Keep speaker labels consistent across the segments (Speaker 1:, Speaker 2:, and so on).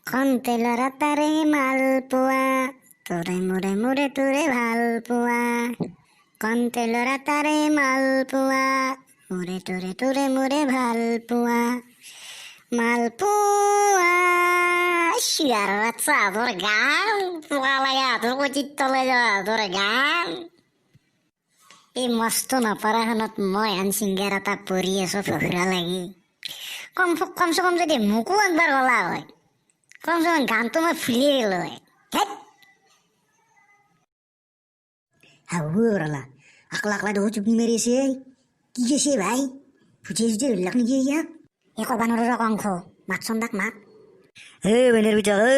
Speaker 1: কণতে ল'ৰা তাৰে মালপোৱা, তোৰে মোৰে মোৰে তোৰে ভাল পোৱা। কণতে ল'ৰা তাৰে মালপোৱা, মোৰে তোৰে তোৰে মোৰে ভাল পোৱা, মালপোৱা। শিয়াৰ বাচ্চা, তোৰ গান পোকা লাগা, তোৰ কচিত তলে যোৱা তোৰ গান। এই মস্ত নপৰাখনত মই আন ছিংগাৰ এটা পৰি আছো ফখৰা লাগি। কম কমচে কম যদি মোকো একবাৰ ক'লা হয়, কমচে কম গানটো মই ফুলি গ'লো হয়। ধেৎ।
Speaker 2: হাউ ৰলা, আকলা আকলা দেখোন চুপনি মাৰি আছে। কি কৈছে ভাই? ফুটিয়ে চুটিয়ে ধৰিলাক নেকি ইয়াক?
Speaker 1: এই ক'বা নোৱাৰো ৰ, কংস মাতচোন তাক, মাত।
Speaker 2: হে বেনেৰ পিতাক, ঐ,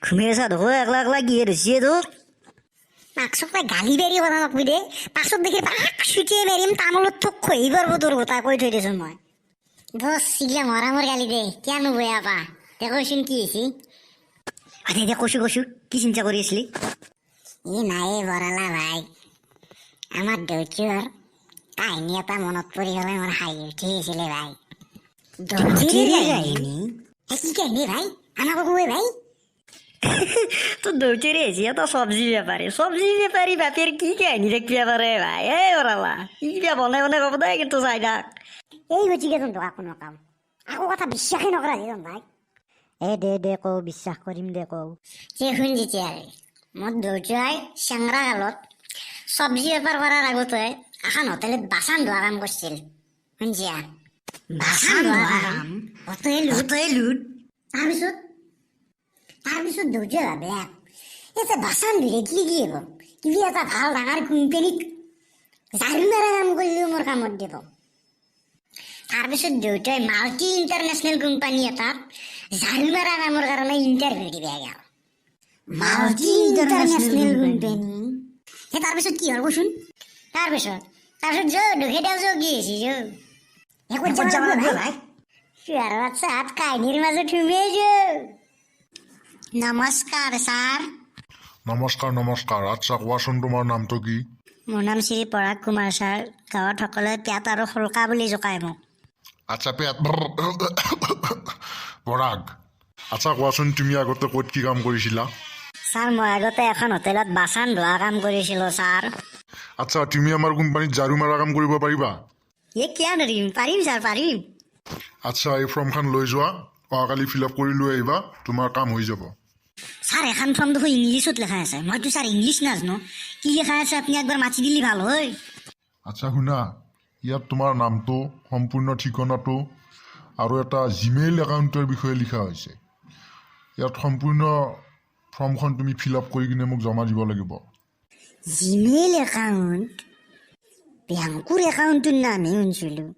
Speaker 2: ঘুমাই আছা দেখোন একলা একলা, কিহে ধৰছে তোক?
Speaker 1: মাকচোক তই গালি বেৰি কথা নকবি দে, পাছত দেখি পাক চুটিয়ে মাৰিম, তামোলত থোক খহি পৰব তোৰ গোটাই, কৈ থৈ দিছোন মই। বছ, ইগিলা মৰা মোৰ গালি দে, কিয়নো বেয়া পা? দে কচোন কি হৈছে।
Speaker 2: আদে দে, কৈছো কৈছো, কি চিন্তা কৰি আছিলি?
Speaker 1: ই নাই বৰালা ভাই, আমাৰ দেউতাৰ কাহিনী এটা মনত পৰি গ'লে মোৰ হাঁহি উঠি আহিছিলে ভাই।
Speaker 2: দৌতিৰে কাহিনী?
Speaker 1: এ, কি কাহিনী ভাই, আমাকো কোৱে ভাই।
Speaker 2: তোৰ দৌতিৰে আহিছে এটা চব্জি বেপাৰী। চব্জি বেপাৰী বাপেৰ কি কাহিনী থাকিব পাৰে ভাই? এই বৰালা, কি কিবা বনাই বনাই ক'ব দে, কিন্তু চাই থাক।
Speaker 1: এই গতিকে তহঁতক আকো নকাম, আকো কথা বিশ্বাসেই নকৰা দেচোন ভাই।
Speaker 2: এ দে দে, কওঁ, বিশ্বাস কৰিম দে, কওঁ।
Speaker 1: যে শুন, যেতিয়া মোৰ দেউতাই চেংৰা কালত চব্জি বেপাৰ কৰাৰ আগতে এখন হোটেলত বাচন ধোৱা কাম কৰিছিল, শুনছিয়া?
Speaker 2: বাচন ধোৱা কাম?
Speaker 1: হোটেলত।
Speaker 2: হোটেলত?
Speaker 1: তাৰপিছত দেউতাই ভাবে, এতিয়া বাচন ধুলে কি কি হ'ব, কিবা এটা ভাল ডাঙৰ কোম্পানীত ঝাৰু মাৰা কাম কৰিলেও মোৰ কামত দিব। তাৰপিছত দেউতাই মাল্টি ইণ্টাৰনেশ্যনেল কোম্পানী এটাত ঝাৰু মাৰা কামৰ কাৰণে ইণ্টাৰভিউ দিব গ'ল।
Speaker 2: Multi international company?
Speaker 1: সেই তাৰপিছত কি হ'ল কচোন। তাৰপিছত যৌ দুখে দেও যৌ, কি হৈছে যৌ। ক'ত
Speaker 2: ক'ত
Speaker 1: যাব
Speaker 2: যাব
Speaker 1: লাগব
Speaker 2: লাগব
Speaker 1: ভাই?
Speaker 2: ভাই?
Speaker 1: চুৱাৰ বাচ্চা হাত কাহিনীৰ মাজত সোমাই যৌ। নমস্কাৰ ছাৰ।
Speaker 3: নমস্কাৰ নমস্কাৰ। আচ্ছা কোৱাচোন, তোমাৰ নামটো কি?
Speaker 1: মোৰ নাম শ্ৰী পৰাগ কুমাৰ ছাৰ। গাঁৱত সকলোৱে পেট আৰু শোলকা বুলি জোকায় মোক।
Speaker 3: আচ্ছা পেট পৰাগ, আচ্ছা কোৱাচোন, তুমি আগতে ক'ত কি কাম কৰিছিলা?
Speaker 1: ছাৰ, মই আগতে এখন হোটেলত বাচন ধোৱা কাম কৰিছিলোঁ ছাৰ।
Speaker 3: আচ্ছা, তুমি আমাৰ কোম্পানীত ঝাৰু মাৰা কাম কৰিব পাৰিবা?
Speaker 1: এ কিয় নোৱাৰিম, পাৰিম ছাৰ, পাৰিম।
Speaker 3: আচ্ছা, এই ফৰ্মখন লৈ যোৱা, অহাকালি ফিল আপ কৰি লৈ আহিবা, তোমাৰ কাম হৈ যাব।
Speaker 1: ছাৰ, এখন ফৰ্ম দেখোন ইংলিছত লেখা আছে। মইতো ছাৰ ইংলিছ নাজানো। কি লেখা আছে আপুনি একবাৰ মাতি দিলে ভাল হয়।
Speaker 3: আচ্ছা শুনা, ইয়াত তোমাৰ নামটো, সম্পূৰ্ণ ঠিকনাটো আৰু এটা জিমেইল একাউণ্টৰ বিষয়ে লিখা হৈছে। ইয়াত সম্পূৰ্ণ ফৰ্মখন তুমি ফিল আপ কৰি কিনে মোক জমা দিব লাগিব।
Speaker 1: Gmail account? বেংকৰ একাউণ্টটোৰ নামহে শুনিছিলোঁ,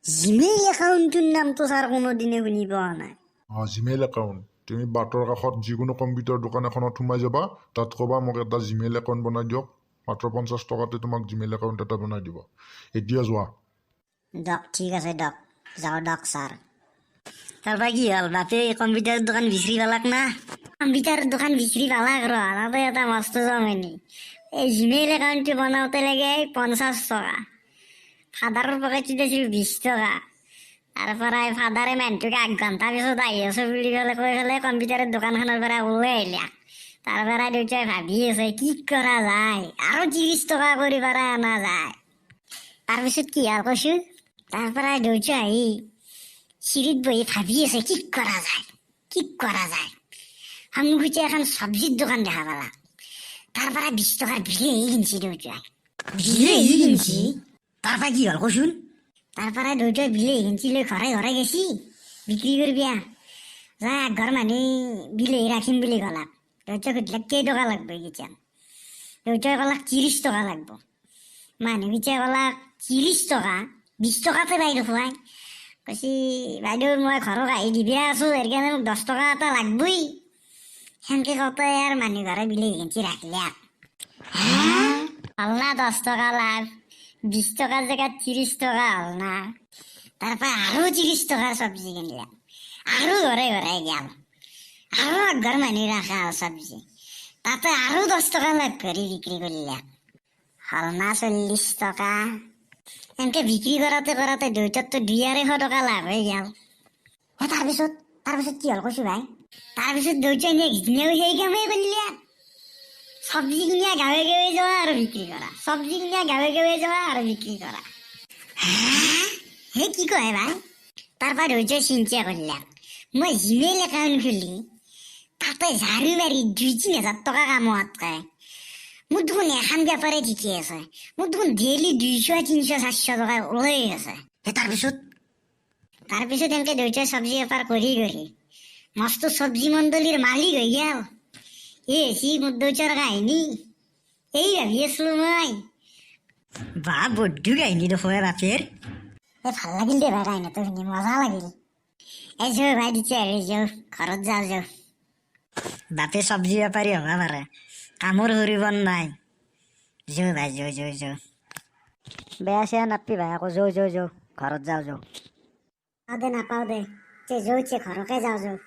Speaker 1: জিমেইল একাউণ্টটোৰ নামটো ছাৰ কোনোদিনে শুনি পোৱা নাই।
Speaker 3: অঁ, জিমেইল একাউণ্ট। তুমি বাটৰ কাষত যিকোনো কম্পিউটাৰ দোকান এখনত সোমাই যাবা, তাত ক'বা মোক এটা জিমেইল একাউণ্ট বনাই দিয়ক। মাত্ৰ 50 টকাতে তোমাক জিমেইল একাউণ্ট এটা বনাই দিব। এতিয়া যোৱা।
Speaker 1: দক, ঠিক আছে দক, যাওঁ দক ছাৰ।
Speaker 2: তাৰপৰা কি হ'ল? বাপে কম্পিউটাৰ দোকান বিচৰি পালাক না?
Speaker 1: কম্পিউটাৰ দোকান বিচৰি পালাক ৰ, তাতে এটা মস্ত জমনি। এই জিমেইল একাউণ্টটো বনাওঁতে লাগে 50 টকা, ফাদাৰৰ পকেটত আছিল 20 টকা। তাৰ পৰাই ফাদাৰে মানুহটোক 1 ঘণ্টা পিছত আহি আছো বুলি ক'লে, কৈ পেলাই কম্পিউটাৰৰ দোকানখনৰ পৰা ওলাই আহিলে। তাৰ পৰাই দেউতাই ভাবি আছে কি কৰা যায়, আৰু 30 টকা কৰি পেলাই অনা যায়। তাৰপিছত কি হ'ল কৈছো। তাৰ পৰাই দেউতাই আহি চিৰিত বহি ভাবি আছে কি কৰা যায়, কি কৰা যায়। সন্মুখতে এখন চব্জিৰ দোকান দেখা পালা। তাৰ পৰা 20 টকাৰ বিলাহী কিনছি দেউতাই।
Speaker 2: বিলাহী কিনছি? তাৰপৰা কি হ'ল কচোন।
Speaker 1: তাৰ পৰা দেউতাই বিলাহী কিনছি, লৈ ঘৰে ঘৰে গেছি বিক্ৰী কৰিবিয়া। যা একঘৰ মানুহ বিলাহী ৰাখিম বুলি ক'লাক। দেউতাই সুধিলাক কেই টকা লাগব এইকেইটা? দেউতাই ক'লাক 30 টকা লাগব। মানুহকেইটাই ক'লাক 30 টকা? 20 টকাতে পাই দেখুৱাই। কৈছি, বাইদেউ, মই ঘৰত আহি দিবিয়া আছো, সেইকাৰণে মোক 10 টকা এটা লাগবই। সেনকে কওঁতে আৰু মানুহ ঘৰে বিলাহী কিনছি, ৰাখিলে। হ'ল না 10 টকা লাভ? 20 টকাৰ জেগাত 30 টকা হ'ল না? তাৰ পৰা আৰু 30 টকাৰ চব্জি কিনিলে, আৰু ঘৰে ঘৰে গেল, আৰু একঘৰ মানুহ ৰাখা হ'ল চব্জি, তাতে আৰু 10 টকা লাভ কৰি বিক্ৰী কৰিলে। হ'ল না 40 টকা? এনেকে বিক্ৰী কৰাতে কৰাতে দেউতাৰতো 200-250 টকা লাভ হৈ গেল। তাৰপিছত কি হ'ল কৈছো ভাই। তাৰপিছত দেউতাই নেক্সট দিনাও সেই কামেই কৰিলে। চব্জি কিনিয়া গাঁৱে গাঁৱে যোৱা আৰু বিক্ৰী কৰা, চব্জি কিনিয়া গাঁৱে গাঁৱে যোৱা আৰু বিক্ৰী কৰা। হে, কি কয় ভাই? তাৰপৰা দেউতাই চিন্তা কৰিলে, মই জিমেইল একাউণ্ট খুলি তাতে ঝাৰু মাৰি 2-3 হাজাৰ টকা কামোৱাতকৈ মোৰ দেখোন এখন বেপাৰে ঠিকে আছে। মোৰ দেখোন ডেইলি 200, 300, 400 টকা ওলাই আছে।
Speaker 2: সেই তাৰপিছত?
Speaker 1: তাৰপিছত এনেকে দেউতাই চব্জি বেপাৰ কৰি কৰি মস্ত চব্জি মণ্ডলীৰ মালিক হৈ গেল। এই হৈছে মোৰ দেউতাৰ কাহিনী। এই ভাবি আছিলো মই।
Speaker 2: বা, বৈদ্য কাহিনী দেখোন এ বাপেৰ।
Speaker 1: এই ভাল লাগিল দেই ভাই, কাহিনীটো শুনি মজা লাগিল। এই যাওঁ ভাই, দিছে আৰু যাওঁ, ঘৰত যাওঁ যাওঁ।
Speaker 2: বাপে চব্জি বেপাৰী হ'ব পাৰে, কামৰ সৰিবন নাই। যৌ ভাই, যৌ যৌ যৌ। বেয়া চেয়া নাপবি ভাই আকৌ। যৌ যৌ যৌ, ঘৰত যাওঁ যৌ।
Speaker 1: নাপাওঁ দে, নাপাওঁ দে। তে যৌছে, ঘৰকে যাওঁ যাওঁ।